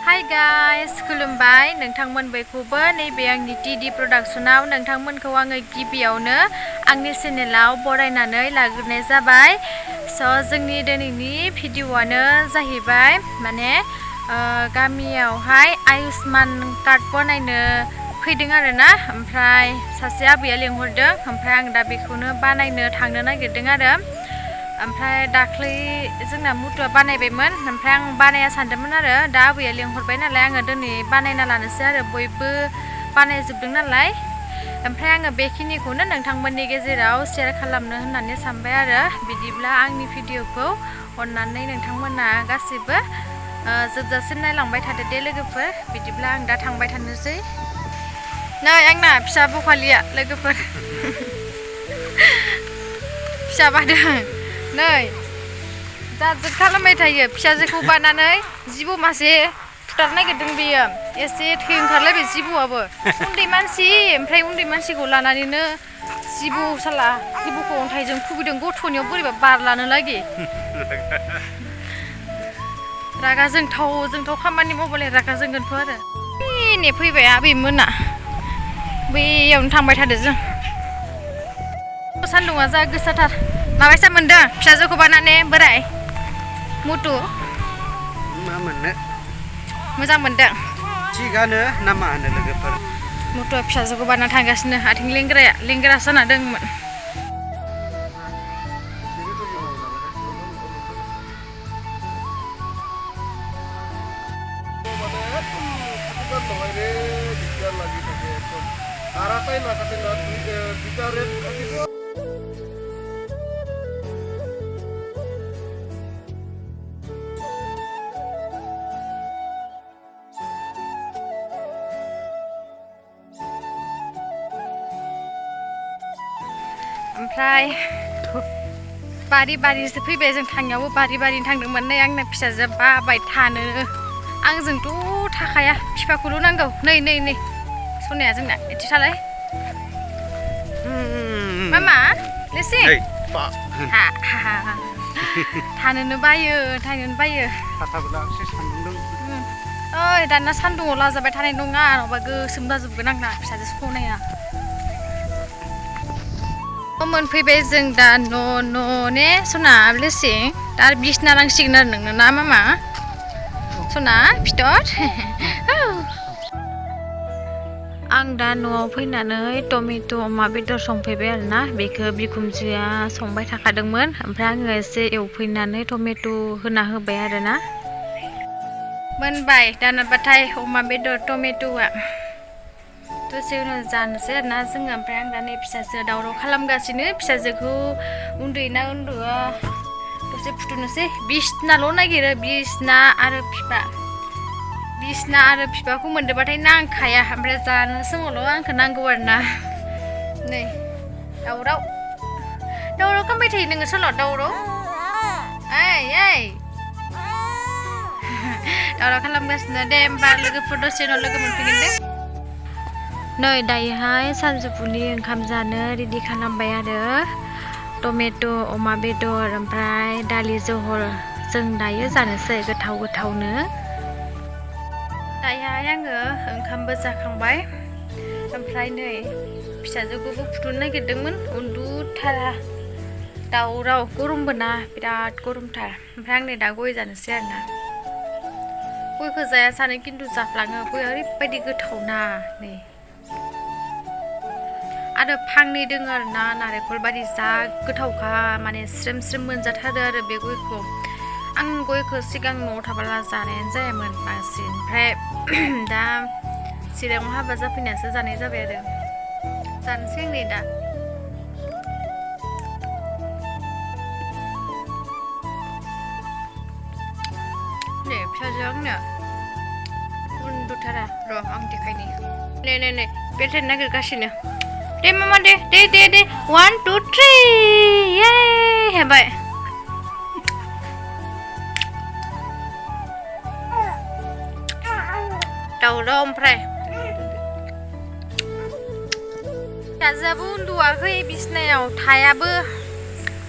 Hi guys खुलुमबाय नोंथांमोन बयखौबो नैबे आंनि टीडी प्रडाक्शनाव नोंथांमोनखौ आङो गिबियावनो आंनि चेनेलाव बरायनानै लाग्रोनाय जाबाय। जोंनि दिनैनि भिडिअआनो जाहैबाय माने गामियावहाय आयुष्मान कार्ड बनायनो फैदों आरोना, ओमफ्राय सासे आबैया लेंहरदों, ओमफ्राय आं दा बेखौनो बानायनो थांनो नागिरदों आरो। ओमफ्राय दाख्लै जोंना मुथुआ बानायबायमोन, ओमफ्राय आं बानाया सानदोंमोन आरो दा आबैया लेंहरबाय नालाय आङो दिनै बानायना लानोसै आरो बयबो बानायजोबदों नालाय। ओमफ्राय आङो बेखिनिखौनो नोंथांमोननि गेजेराव शेयार खालामनो होननानै सानबाय आरो। बिदिब्ला आंनि भिडिअखौ अननानै नोंथांमोना गासिबो जोबजासिम नायलांबाय थादो दे लोगोफोर। बिदिब्ला आं दा थांबाय थानोसै। नै आंना फिसा बखालिया लोगोफोर फिसा बादों नै जाजोब खालामबाय थायो। फिसाजोखौ बानानै जिबौ मासे फुथारनो नागिरदों बेयो, एसे थै ओंखारलायबाय जिबौआबो। उन्दै मानसि, ओमफ्राय उन्दै मानसिखौ लानानैनो जिबौखौ अन्थाइजों खुबैदों गथ'नियाव बोरैबा बारलानो लागि। रागा जोंथाव खामानि मावबालाय रागा जोंगोनथ' आरो। ने फैबाय आबैमोना, बैयावनो थांबाय थादो जों। सान्दुंआ जा गोसाथार। माबायसा मोनदों फिसाजोखौ बानानै बोराय मुथु? मा मोननो मोजां मोनदों? थिगानो ना मा होनो लोगोफोर? मुथुआ फिसाजोखौ बानानै थांगासिनो, आथिं लेंग्रा जाना दंमोन। ओमफ्राय बारि फैबाय जों। थांनायावबो बारिनि थांदोंमोन। नै आंना फिसाजोआ बाबाय थानो, आंजोंथ' थाखाया, बिफाखौल' नांगौ। नै सनाया जोंना एथि थालाय मामा लेसि थानोनो बायो। ओइ दाना सान्दुङाव लाजाबाय थानाय नङा, नङाबा गोसोम जाजोबगोन आंना फिसाजो सनाया। मोनफैबाय जों दा न' ने सना लेसि दा बिसना नांसिगोन आरो नोंनो ना मामा? सना फिथर आं दा न'आव फैनानै टमेट' अमा बेदर संफैबाय आरोना। बेखौ बिखुनजोआ संबाय थाखादोंमोन, ओमफ्राय आङो एसे एवफैनानै टमेट' होना होबाय आरोना। मोनबाय दानाबाथाय अमा बेदर टमेट'आ। दसे उनाव जानोसै आरोना जोङो। ओमफ्राय आं दा नै फिसाजो दावराव खालामगासिनो। फिसाजोखौ उन्दुयोना उन्दुआ दसे फुथुनोसै। बिसनाल' नागिरो, बिसना आरो बिफाखौ मोनदोंबाथाय नांखाया, ओमफ्राय जानो समावल' आंखौ नांगौ आरोना। नै दावराव खालामबाय थायो नोङो सल' दावराव दावराव खालामगासिनो। दे होमबा लोगोफोर दसे उनाव लोगो मोनफिनगोन दे। नै दायोहाय सानजौफुनि ओंखाम जानो रेडि खालामबाय आरो। टमेट' अमा बेदर ओमफ्राय दालि जहल जों दायो जानोसै गोथावनो। दायोहाय आङो ओंखामबो जाखांबाय, ओमफ्राय नै फिसाजोखौबो फुथुनो नागिरदोंमोन, उन्दुथारा दावराव, गरमबो ना बिराद गरमथार। ओमफ्राय आं नै दा गय जानोसै आरोना। गयखौ जाया सानो खिन्थु जाफ्लाङो, गया ओरैबायदि गोथावना। नै आरो फांनै दङ आरोना नारेंखल बादि, जा गोथावखा, माने स्रेम मोनजाथारो आरो बे गयखौ। आं गयखौ सिगां न'आव थाबोला जानायानो जायामोन बांसिन, ओमफ्राय दा चिराङाव हाबा जाफैनायासो जानाय जाबाय आरो। जानोसै आं नै दा। नै फिसाजोआ आंनो उन्दुथारा, र' आं देखायनि। नै बेलथायनो नागिरगासिनो। दे मामा दे 1 2 3 ये हेबाय। दावराव ओमफ्राय फिसाजोआबो उन्दुवाखै, बिसनायाव थायाबो,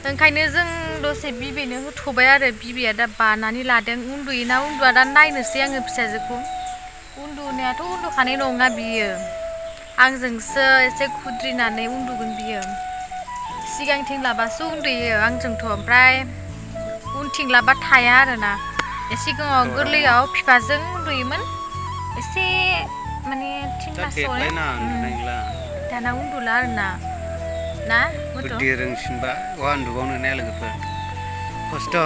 ओंखायनो जों दसे बिबैनो होथ'बाय आरो बिबैया दा बानानै लादों उन्दुयोना उन्दुआ दा नायनोसै आङो फिसाजोखौ उन्दुनायाथ' उन्दुखानाय नङा बियो आंजोंसो एसे खुद्रिनानै उन्दुगोन बियो सिगांथिं लाबासो उन्दुयो आंजोंथ' ओमफ्राय उनथिं लाबा थाया आरोना सिगाङाव गोरलैयाव बिफाजों उन्दुयोमोन एसे माने दाना उन्दुला आरोना ना बुद्धि रोंसिनबा उन्दुबावनो ने लोगोफोर खस्थ'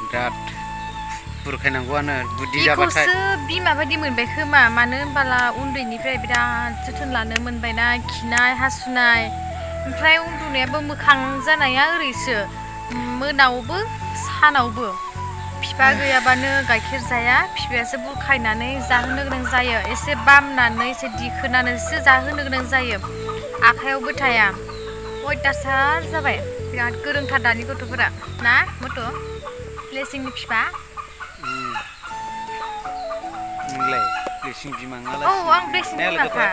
बिराद बुरखायनांगौआनो बुद्धि जाबाथाय बेखौसो बिमा बायदि मोनबाय खोमा मानो होनबाला उन्दैनिफ्राय बिराद जोथोन लानो मोनबायना खिनाय हासुनाय ओमफ्राय उन्दुनायाबो मोखां जानाया ओरैसो मोनायावबो सानावबो बिफा गैयाबानो गाइखेर जाया बिफायासो बुरखायनानै जाहोनो गोनां जायो एसे बामनानै एसे दिखोनानैसो जाहोनो गोनां जायो आखायावबो थाया अयथासार जाबाय बिराद गोरोंथार दानि गथ'फोरा ना मथ' ब्लेसिंनि बिफा नोंलाय ब्लेसिं बिमा औ आं ब्लेसिं बिमाखा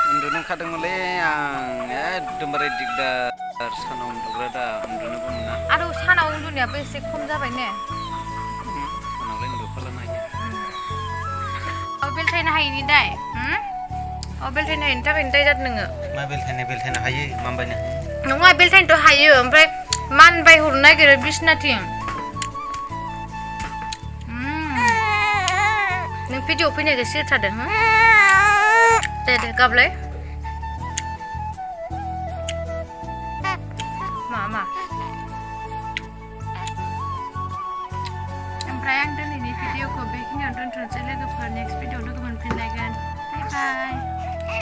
उन्दुनो ओंखारदोंमोनलै आं एकदमबारे दिगदार सानाव उन्दुग्रा दा उन्दुनोबो मोना आरो सानाव उन्दुनायाबो एसे खम जाबाय ने सानावलाय उन्दुफालानो हायो बेलथायनो हायिनि दाय बेलथायनो हायिनि थाखायनो दाय जादों नोङो मा बेलथायनो हायो माबायनो नङा बेलथायनोथ' हायो ओमफ्राय मानबाय हरनो नागिरो बिसनाथिं नों भिडिअ फैनायखौ सिरि थादों दे गाबलाय